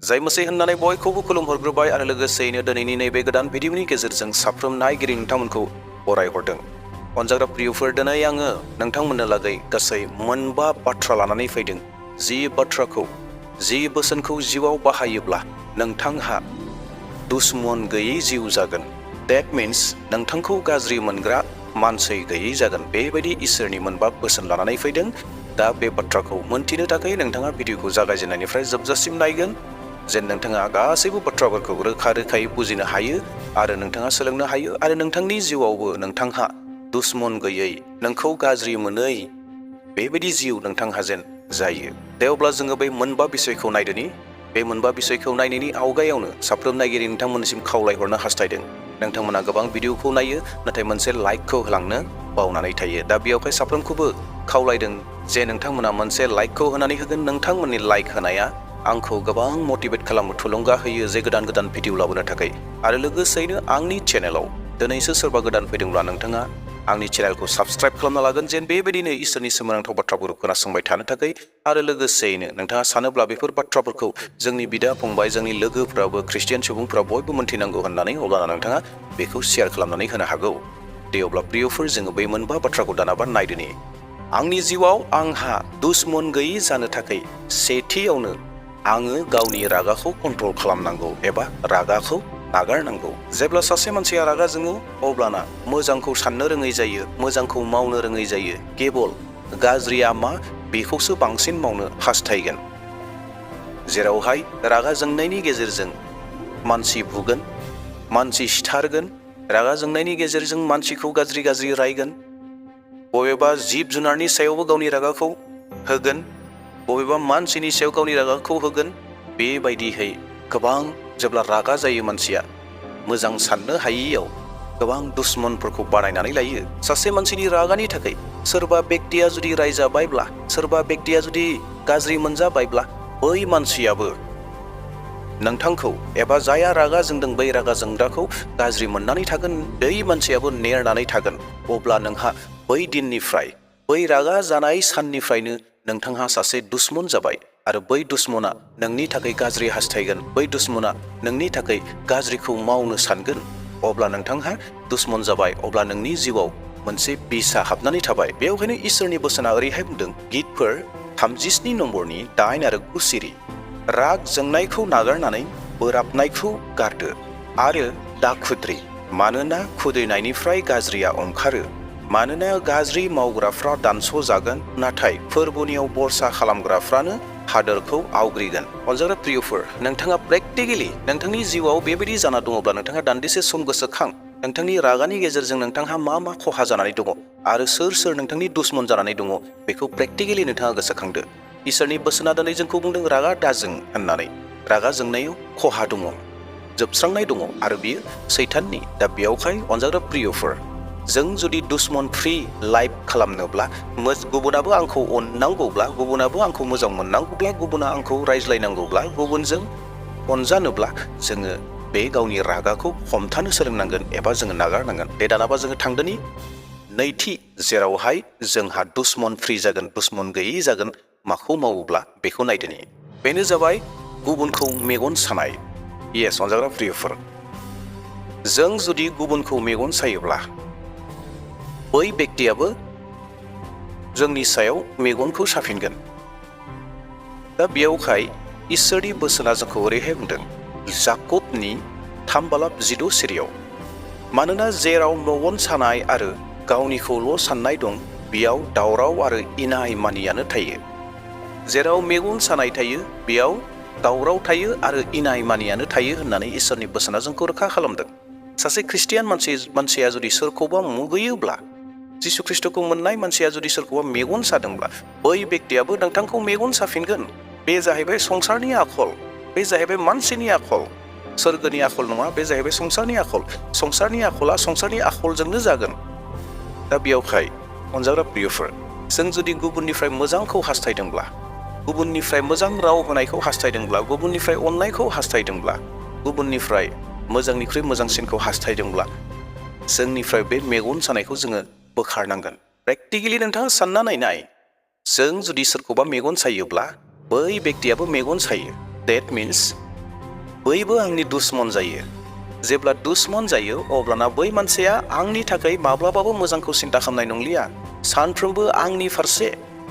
जाय मोसे होननानै बयखौबो खुलुमहरग्रोबाय आरो लोगोसेयैनो दिनैनि नैबे गोदान भिडिअनि गेजेरजों साफ्रोम नायगिरि नोंथांमोनखौ बरायहरदों। अनजाग्रा प्रियफोर, दिनै आङो नोंथांमोननो लागै गासै मोनबा बाथ्रा लानानै फैदों। जि बाथ्राखौ, जि बोसोनखौ जिउआव बाहायोब्ला नोंथांहा दुश्मन गैयै जिउ जागोन। That means नोंथांखौ गाज्रि मोनग्रा मानसि गैयै जागोन। बेबायदि इसोरनि मोनबा बोसोन लानानै फैदों। दा बे बाथ्राखौ मोनथिनो थाखाय नोंथाङा भिडिअखौ जागायजेननायनिफ्राय जोबजासिम नायगोन, जेन नोंथाङा गासैबो बाथ्राफोरखौ रोखा-रोखायै बुजिनो हायो आरो नोंथाङा सोलोंनो हायो आरो नोंथांनि जिउआवबो नोंथांहा दुश्मन गैयै, नोंखौ गाज्रि मोनै बेबायदि जिउ नोंथांहा जेन जायो। दे अब्ला जोङो बे मोनबा बिसयखौ नायदोनि। बे मोनबा बिसयखौ नायनायनि आवगायावनो साफ्रोम नायगिरि नोंथांमोननिसिम खावलायहरनो हास्थायदों। नोंथांमोना गोबां भिडिअखौ नायो, नाथाय मोनसे लाइकखौ होलांनो बावनानै थायो। दा बेयावहाय साफ्रोमखौबो खावलायदों जे नोंथांमोना मोनसे लाइकखौ होनानै होगोन। नोंथांमोननि लाइक होनाया आंखौ गोबां मटिभेट खालामो, थुलुंगा होयो जे गोदान गोदान भिडिअ लाबोनो थाखाय। आरो लोगोसेयैनो आंनि चेनेलाव दिनैसो सोरबा गोदान फैदोंब्ला नोंथाङा आंनि चेनेलखौ साबस्क्राइब खालामना लागोन, जेन बेबायदिनो इसोरनि सोमोनांथाव बाथ्राफोरखौ खोनासंबाय थानो थाखाय। आरो लोगोसेयैनो नोंथाङा सानोब्ला बेफोर बाथ्राफोरखौ जोंनि बिदा फंबाय, जोंनि लोगोफ्राबो, ख्रिस्टियान सुबुंफ्रा बयबो मोनथिनांगौ होननानै, अब्ला नोंथाङा बेखौ शेयार खालामनानै होनो हागौ। दे अब्ला प्रियफोर, जोङो बै मोनबा बाथ्राखौ दानाबा नायदोनि। आंनि जिउआव आंहा दुश्मन गैयै जानो थाखाय सेथियावनो आङो गावनि रागाखौ कन्ट्रल खालामनांगौ एबा रागाखौ नागारनांगौ। जेब्ला सासे मानसिया रागा जोङो, अब्लाना मोजांखौ साननो रोङै जायो, मोजांखौ मावनो रोङै जायो। केबल गाज्रिया मा बेखौसो बांसिन मावनो हास्थायगोन। जेरावहाय रागा जोंनायनि गेजेरजों मानसि बुगोन, मानसि सिथारगोन, रागा जोंनायनि गेजेरजों मानसिखौ गाज्रि गाज्रि रायगोन, बबेबा जिब जुनारनि सायावबो गावनि रागाखौ होगोन, बबेबा मानसिनि सायाव गावनि रागाखौ होगोन। बेबायदिहै गोबां जेब्ला रागा जायो मानसिया, मोजां साननो हायियाव गोबां दुश्मनफोरखौ बानायनानै लायो। सासे मानसिनि रागानि थाखाय सोरबा बेक्तिया जुदि रायजाबायब्ला, सोरबा बेक्तिया जुदि गाज्रि मोनजाबायब्ला, बै मानसियाबो नोंथांखौ एबा जाया रागा जोंदों बै रागा जोंग्राखौ गाज्रि मोननानै थागोन। बै मानसियाबो नेरनानै थागोन। अब्ला नोंहा बै दिननिफ्राय, बै रागा जानाय साननिफ्रायनो नोंथांहा सासे दुश्मन जाबाय आरो बै दुश्मना नोंनि थाखाय गाज्रि हास्थायगोन। बै दुश्मना नोंनि थाखाय गाज्रिखौ मावनो सानगोन। अब्ला नोंथांहा दुश्मन जाबाय। अब्ला नोंनि जिउआव मोनसे बिसा हाबनानै थाबाय। बेवहायनो इसोरनि बोसोना ओरैहाय बुंदों, गितफोर 37 नम्बरनि 8 आरो 9 सिरि। राग जोंनायखौ नागारनानै बोराबनायखौ गारदो आरो दाखुद्रि, मानोना खुद्रिनायनिफ्राय गाज्रिया ओंखारो। मानोना गाज्रि मावग्राफ्रा दानस' जागोन, नाथाय फोरबोनियाव बरसा खालामग्राफ्रानो हादोरखौ आवग्रिगोन। अनजाग्रा प्रियफोर, नोंथाङा प्रेक्टिकेलि नोंथांनि जिउआव बेबायदि जाना दङब्ला नोंथाङा दान्दिसे सम गोसोखां। नोंथांनि रागानि गेजेरजों नोंथांहा मा मा खहा जानानै दङ आरो सोर सोर नोंथांनि दुश्मन जानानै दङ, बेखौ प्रेक्टिकेलि नोंथाङा गोसोखांदो। इसोरनि बोसोना दिनै जोंखौ बुंदों रागा दाजों होननानै। रागा जोंनायाव खहा दङ, जोबस्रांनाय दङ आरो बियो सैताननि। दा बेयावहाय अनजाग्रा प्रियफोर, जों जुदि दुश्मन फ्रि लाइफ खालामनोब्ला, गुबुनाबो आंखौ अननांगौब्ला, गुबुनाबो आंखौ मोजां मोननांगौब्ला, गुबुना आंखौ रायज्लायनांगौब्ला, गुबुनजों अनजानोब्ला जोङो बे गावनि रागाखौ हमथानो सोलोंनांगोन एबा जोङो नागारनांगोन। दे दानाबा जोङो थांदोनि नैथि, जेरावहाय जोंहा दुश्मन फ्रि जागोन, दुश्मन गैयै जागोन। माखौ मावोब्ला बेखौ नायदोनि। बेनो जाबाय गुबुनखौ मेगन सानाय। येस अनजाग्रा प्रियफोर, जों जुदि गुबुनखौ मेगन सायोब्ला, बै बेक्तियाबो जोंनि सायाव मेगनखौ साफिनगोन। दा बेयावहाय इसोरनि बोसोना जोंखौ ओरैहाय बुंदों, जाकबनि 3:16 सिरियाव, मानोना जेराव मेगन सानाय आरो गावनिखौल' साननाय दं, बेयाव दावराव आरो इनाय मानियानो थायो। जेराव मेगन सानाय थायो, बेयाव दावराव थायो आरो इनाय मानियानो थायो होननानै इसोरनि बोसोना जोंखौ रोखा खालामदों। सासे ख्रिस्टियान मानसिया जुदि सोरखौबा मुगैयोब्ला, जिसु ख्रिस्ट'खौ मोननाय मानसिया जुदि सोरखौबा मेगन सादोंब्ला, बै बेक्तियाबो नोंथांखौ मेगन साफिनगोन। बे जाहैबाय संसारनि आखल, बे जाहैबाय मानसिनि आखल, सोरगोनि आखल नङा। बे जाहैबाय संसारनि आखल। संसारनि आखला संसारनि आखलजोंनो जागोन। दा बेयावहाय अनजाग्रा प्रियफोर, जों जुदि गुबुननिफ्राय मोजांखौ हास्थायदोंब्ला, गुबुननिफ्राय मोजां राव होनायखौ हास्थायदोंब्ला, गुबुननिफ्राय अननायखौ हास्थायदोंब्ला, गुबुननिफ्राय मोजांनिख्रुइ मोजांसिनखौ हास्थायदोंब्ला, जोंनिफ्राय बे मेगन सानायखौ जोङो बोखारनांगोन। प्रेक्टिकेलि नोंथाङा साननानै नाय, जों जुदि सोरखौबा मेगन सायोब्ला, बै बेक्तियाबो मेगन सायो। डेट मिन्स बैबो आंनि दुश्मन जायो। जेब्ला दुश्मन जायो अब्लाना बै मानसिया आंनि थाखाय माब्लाबाबो मोजांखौ सिन्ता खालामनाय नंलिया। सानफ्रोमबो आंनि फारसे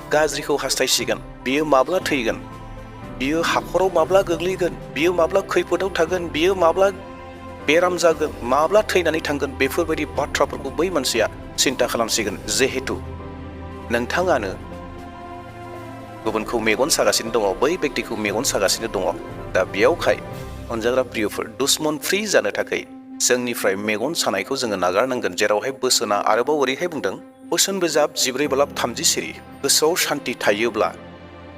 गाज्रिखौ हास्थायसिगोन। बियो माब्ला थैगोन, बियो हाखराव माब्ला गोग्लैगोन, बियो माब्ला खैफोदाव थागोन, बियो माब्ला बेराम जागोन, माब्ला थैनानै थांगोन, बेफोरबायदि बाथ्राफोरखौ बै मानसिया सिन्ता खालामसिगोन। जिहेतु नोंथाङानो गुबुनखौ मेगन सागासिनो दङ, बै व्यक्तिखौ मेगन सागासिनो दङ। दा बेयावखाय अनजाग्रा प्रियफोर, दुश्मन फ्रि जानो थाखाय जोंनिफ्राय मेगन सानायखौ जोङो नागारनांगोन। जेरावहाय बोसोना आरोबाव ओरैहाय बुंदों, बोसोन बिजाब 14:30 सिरि, गोसोआव शान्ति थायोब्ला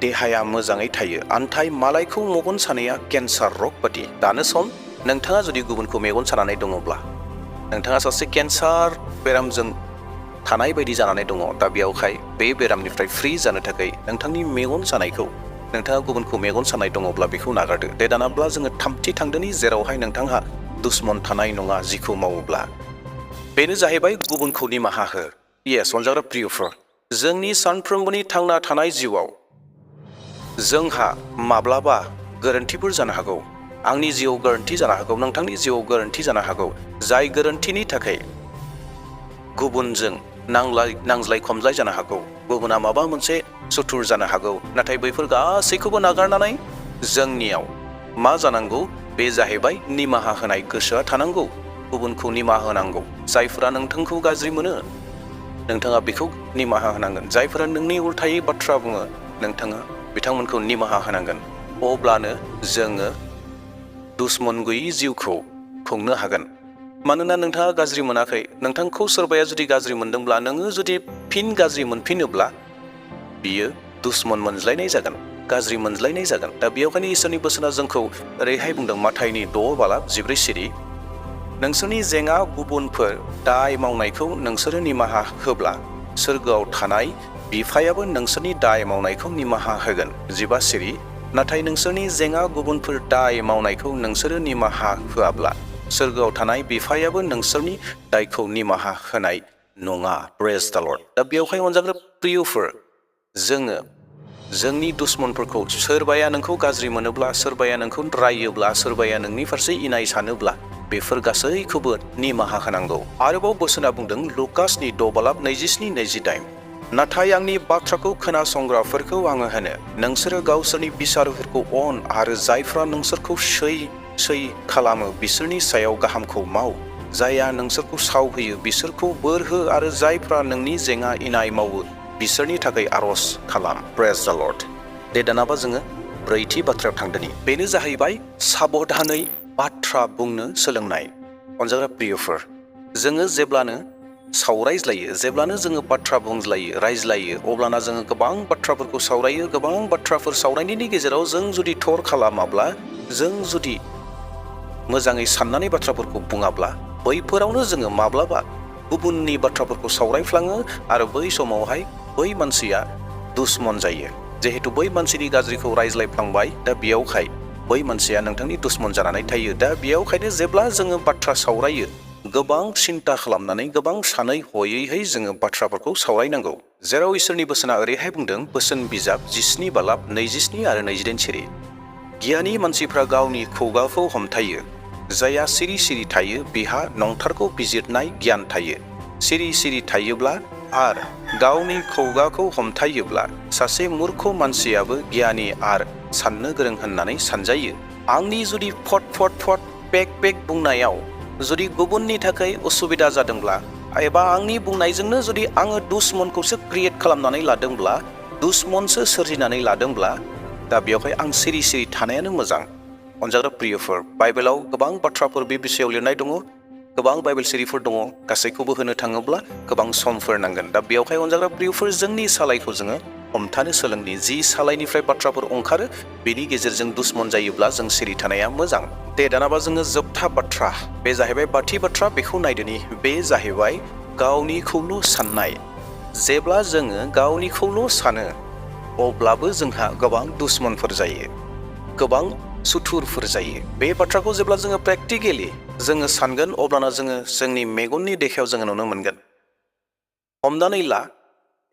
देहाया मोजाङै थायो। आन्थाय मालायखौ मेगन सानाया केन्सार रग बादि। दानो सम नोंथाङा जुदि गुबुनखौ मेगन सानानै दङब्ला नोंथाङा सासे केन्सार बेरामजों थानाय बायदि जानानै दङ। दा बेयावहाय बे बेरामनिफ्राय फ्रि जानो थाखाय नोंथांनि मेगन सानायखौ, नोंथाङा गुबुनखौ मेगन सानाय दङब्ला बेखौ नागारदो। दे दानाब्ला जोङो थामथि थांदोनि जेरावहाय नोंथांहा दुश्मन थानाय नङा जिखौ मावोब्ला। बेनो जाहैबाय गुबुनखौ निमाहा हो। येस अनजाग्रा प्रियफोर, जोंनि सानफ्रोमबोनि थांना थानाय जिउआव जोंहा माब्लाबा गोरोन्थिफोर जानो हागौ। आंनि जिउआव गोरोन्थि जानो हागौ, नोंथांनि जिउआव गोरोन्थि जानो हागौ। जाय गोरोन्थिनि थाखाय गुबुनजों नांज्लाय खमज्लाय जानो हागौ, गुबुना माबा मोनसे सुथुर जानो हागौ। नाथाय बैफोर गासैखौबो नागारनानै जोंनियाव मा जानांगौ? बे जाहैबाय निमाहा होनाय गोसोआ थानांगौ। गुबुनखौ निमाहा होनांगौ। जायफोरा नोंथांखौ गाज्रि मोनो नोंथाङा बेखौ निमाहा होनांगोन। जायफोरा नोंनि उल्थायै बाथ्रा बुङो नोंथाङा बिथांमोनखौ निमाहा होनांगोन। अब्लानो जोङो दुश्मन गैयि जिउखौ खुंनो हागोन। मानोना नोंथाङा गाज्रि मोनाखै, नोंथांखौ सोरबाया जुदि गाज्रि मोनदोंब्ला, नोङो जुदि फिन गाज्रि मोनफिनोब्ला बियो दुश्मन मोनज्लायनाय जागोन, गाज्रि मोनज्लायनाय जागोन। दा बेयावखायनो इसोरनि बोसोना जोंखौ ओरैहाय बुंदों, माथाइनि 6:14 सिरि, नोंसोरनि जेंना गुबुनफोर दाय मावनायखौ नोंसोरो निमाहा होब्ला सोरगोआव थानाय बिफायाबो नोंसोरनि दाय मावनायखौ निमाहा होगोन। 15 सिरि, नाथाय नोंसोरनि जेंना गुबुनफोर दाय मावनायखौ नोंसोरो निमाहा होआब्ला सोरगोआव थानाय बिफायाबो नोंसोरनि दायखौ निमाहा होनाय नङा। प्रेज द लर्ड। दा बेवहाय अनजाग्रा प्रियफोर, जोङो जोंनि दुश्मनफोरखौ, सोरबाया नोंखौ गाज्रि मोनोब्ला, सोरबाया नोंखौ रायोब्ला, सोरबाया नोंनि फारसे इनाय सानोब्ला बेफोर गासैखौबो निमाहा होनांगौ। आरोबाव बोसोना बुंदों लुकासनि 6:27-28, नाथाय आंनि बाथ्राखौ खोनासंग्राफोरखौ आङो होनो, नोंसोरो गावसोरनि बिसारफोरखौ अन आरो जायफ्रा नोंसोरखौ सै खालामो बिसोरनि सायाव गाहामखौ माव। जायहा नोंसोरखौ सावहोयो बिसोरखौ बोर हो आरो जायफ्रा नोंनि जेंना इनाय मावो बिसोरनि थाखाय आरज खालाम। प्रेज द लर्ड। दे दानाबा जोङो ब्रैथि बाथ्रायाव थांदोनि। बेनो जाहैबाय साबधानै बाथ्रा बुंनो सोलोंनाय। अनजाग्रा प्रियफोर, जोङो जेब्लानो सावरायज्लायो, जेब्लानो जोङो बाथ्रा बुंज्लायो, रायज्लायो, अब्लाना जोङो गोबां बाथ्राफोरखौ सावरायो। गोबां बाथ्राफोर सावरायनायनि गेजेराव जों जुदि थर खालामाब्ला, जों जुदि मोजाङै साननानै बाथ्राफोरखौ बुङाब्ला, बैफोरावनो जोङो माब्लाबा गुबुननि बाथ्राफोरखौ सावरायफ्लाङो आरो बै समावहाय बै मानसिया दुश्मन जायो। जिहेतु बै मानसिनि गाज्रिखौ रायज्लायफ्लांबाय, दा बेयावहाय बै मानसिया नोंथांनि दुश्मन जानानै थायो। दा बेयावखायनो जेब्ला जोङो बाथ्रा सावरायो, गोबां सिन्ता खालामनानै, गोबां सानै हयैहै जोङो बाथ्राफोरखौ सावरायनांगौ। जेराव इसोरनि बोसोना ओरैहाय बुंदों, बोसोन बिजाब 17:27 आरो 28 सिरि, गियानि मानसिफ्रा गावनि खुगाखौ हमथायो, जायहा सिरि सिरि थायो बिहा नंथारगौ बिजिरनाय गियान थायो। सिरि सिरि थायोब्ला आर गावनि खुगाखौ हमथायोब्ला सासे मुर्ख मानसियाबो गियानि आर साननो गोरों होननानै सानजायो। आंनि जुदि फट पेक बुंनायाव जुदि गुबुननि थाखाय उसुबिदा जादोंब्ला, एबा आंनि बुंनायजोंनो जुदि आङो दुश्मनखौसो क्रिएट खालामनानै लादोंब्ला, दुश्मनसो सोरजिनानै लादोंब्ला, दा बेवहाय आं सिरि सिरि थानायानो मोजां। अनजाग्रा प्रियफोर, बाइबेलाव गोबां बाथ्राफोर बे बिषयाव लिरनाय दङ, गोबां बाइबेल सिरिफोर दङ। गासैखौबो होनो थाङोब्ला गोबां समफोर नांगोन। दा बेवहाय अनजाग्रा प्रियफोर, जोंनि सालायखौ जोङो हमथानो सोलोंनि। जि सालायनिफ्राय बाथ्राफोर ओंखारो बेनि गेजेरजों दुश्मन जायोब्ला जों सिरि थानाया मोजां। दे दानाबा जोङो जोबथा बाथ्रा, बे जाहैबाय बाथि बाथ्रा, बेखौ नायदोनि। बे जाहैबाय गावनिखौल' साननाय। जेब्ला जोङो गावनिखौल' सानो अब्लाबो जोंहा गोबां दुश्मनफोर जायो, गोबां सुथुरफोर जायो। बे बाथ्राखौ जेब्ला जोङो प्रेक्टिकेलि जोङो सानगोन, अब्लाना जोङो जोंनि मेगननि देखायाव जोङो नुनो मोनगोन। हमनानै ला,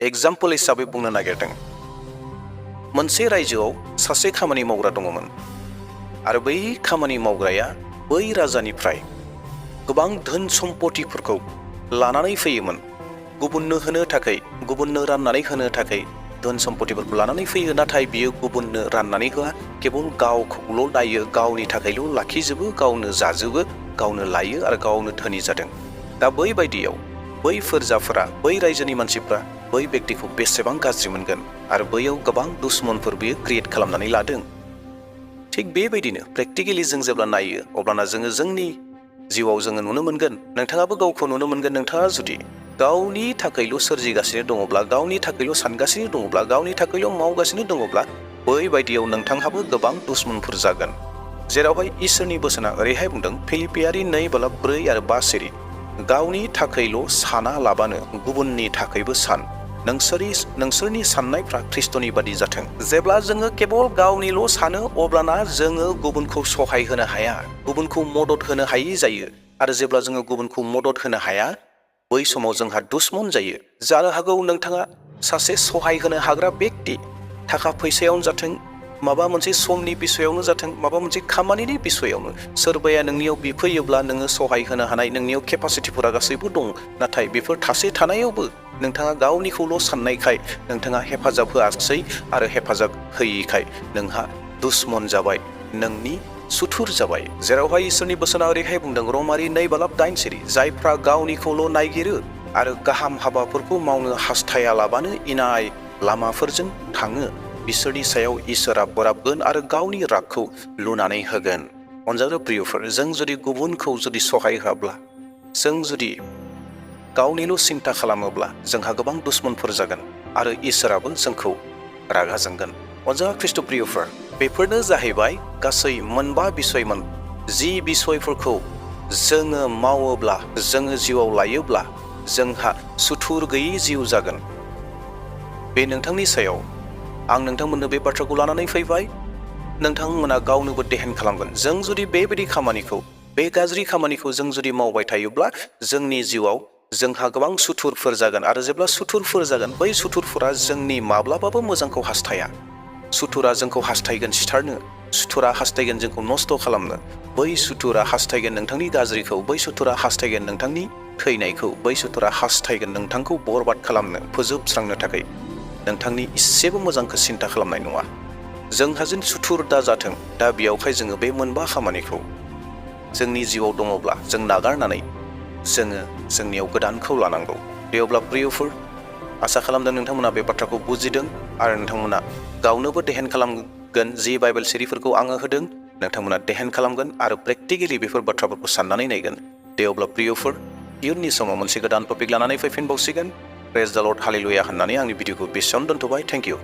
एग्जाम्पल हिसाबै बुंनो नागिरदों, मोनसे रायजोआव सासे खामानि मावग्रा दङमोन। आरो बै खामानि मावग्राया बै राजानिफ्राय गोबां धोन सम्पथिफोरखौ लानानै फैयोमोन। गुबुननो होनो थाखाय, गुबुननो राननानै होनो थाखाय धोन सम्पथिफोरखौ लानानै फैयो, नाथाय बियो गुबुननो राननानै होआ, केबल गावखौल' नायो, गावनि थाखायल' लाखिजोबो, गावनो जाजोबो, गावनो लायो आरो गावनो धोनि जादों। दा बै बायदियाव बै फोरजाफोरा, बै रायजोनि मानसिफ्रा बै व्यक्तिखौ बेसेबां गाज्रि मोनगोन आरो बैयाव गोबां दुश्मनफोर बियो क्रिएट खालामनानै लादों। थिग बेबायदिनो प्रेक्टिकेलि जों जेब्ला नायो अब्लाना जोङो जोंनि जिउआव जोङो नुनो मोनगोन, नोंथाङाबो गावखौ नुनो मोनगोन, नोंथाङा जुदि गावनि थाखायल' सोरजिगासिनो दङब्ला, गावनि थाखायल' सानगासिनो दङब्ला, गावनि थाखायल' मावगासिनो दङब्ला बै बायदियाव नोंथांहाबो गोबां दुश्मनफोर जागोन। जेरावहाय इसोरनि बोसोना ओरैहाय बुंदों, फिलिपियारि 2:4 आरो 5 सिरि, गावनि थाखायल' साना लाबानो गुबुननि थाखायबो सान, नोंसोरनि साननायफ्रा ख्रिस्ट'नि बादि जाथों। जेब्ला जोङो केबल गावनिल' सानो अब्लाना जोङो गुबुनखौ सहाय होनो हाया, गुबुनखौ मदद होनो हायि जायो। आरो जेब्ला जोङो गुबुनखौ मदद होनो हाया बै समाव जोंहा दुश्मन जायो। जानो हागौ नोंथाङा सासे सहाय होनो हाग्रा व्यक्ति, थाखा फैसायावनो जाथों, माबा मोनसे समनि बिसयावनो जाथों, माबा मोनसे खामानिनि बिसयावनो सोरबाया नोंनियाव बिफैयोब्ला नोङो सहाय होनो हानाय नोंनियाव केपासिटिफोरा गासैबो दं, नाथाय बेफोर थासे थानायावबो नोंथाङा गावनिखौल' साननायखाय नोंथाङा हेफाजाब होआसै आरो हेफाजाब होयिखाय नोंहा दुश्मन जाबाय, नोंनि सुथुर जाबाय। जेरावहाय इसोरनि बोसोना ओरैहाय बुंदों, रमारि 2:8 सिरि, जायफ्रा गावनिखौल' नायगिरो आरो गाहाम हाबाफोरखौ मावनो हास्थायालाबानो इनाय लामाफोरजों थाङो, बिसोरनि सायाव इसोरा बोराबगोन आरो गावनि रागखौ लुनानै होगोन। अनजाग्रा प्रियफोर, जों जुदि गुबुनखौ जुदि सहाय होआब्ला, जों जुदि गावनिल' सिन्ता खालामोब्ला जोंहा गोबां दुश्मनफोर जागोन आरो इसोराबो जोंखौ रागा जोंगोन। अनजाग्रा ख्रिस्ट' प्रियफोर, बेफोरनो जाहैबाय गासै 9 बिसयमोन। जि बिसयफोरखौ जोङो मावोब्ला, जोङो जिउआव लायोब्ला जोंहा सुथुर गैयै जिउ जागोन। बे नोंथांनि सायाव आं नोंथांमोननो बे बाथ्राखौ लानानै फैबाय। नोंथांमोना गावनोबो देहेन खालामगोन। जों जुदि बेबायदि खामानिखौ, बे गाज्रि खामानिखौ जों जुदि मावबाय थायोब्ला जोंनि जिउआव जोंहा गोबां सुथुरफोर जागोन आरो जेब्ला सुथुरफोर जागोन बै सुथुरफोरा जोंनि माब्लाबाबो मोजांखौ हास्थाया। सुथुरा जोंखौ हास्थायगोन सिथारनो, सुथुरा हास्थायगोन जोंखौ नस्थ' खालामनो, बै सुथुरा हास्थायगोन नोंथांनि गाज्रिखौ, बै सुथुरा हास्थायगोन नोंथांनि थैनायखौ, बै सुथुरा हास्थायगोन नोंथांखौ बरबाद खालामनो, फोजोबस्रांनो थाखाय नोंथांनि इसेबो मोजांखौ सिन्ता खालामनाय नङा। जोंहा जेन सुथुर दा जाथों, दा बेयावहाय जोङो बे 9 खामानिखौ जोंनि जिउआव दङब्ला जों नागारनानै जोङो जोंनियाव गोदानखौ लानांगौ। दे अब्ला प्रियफोर, आसा खालामदों नोंथांमोना बे बाथ्राखौ बुजिदों आरो नोंथांमोना गावनोबो देहेन खालामगोन। जि बाइबेल सिरिफोरखौ आङो होदों नोंथांमोना देहेन खालामगोन आरो प्रेक्टिकेलि बेफोर बाथ्राफोरखौ साननानै नायगोन। दे अब्ला प्रियफोर, इयुननि समाव मोनसे गोदान टपिक लानानै फैफिनबावसिगोन। प्रेज द लर्ड, हालेलुया होननानै आंनि भिडिअखौ बेसेयावनो दोनथ'बाय। Thank you.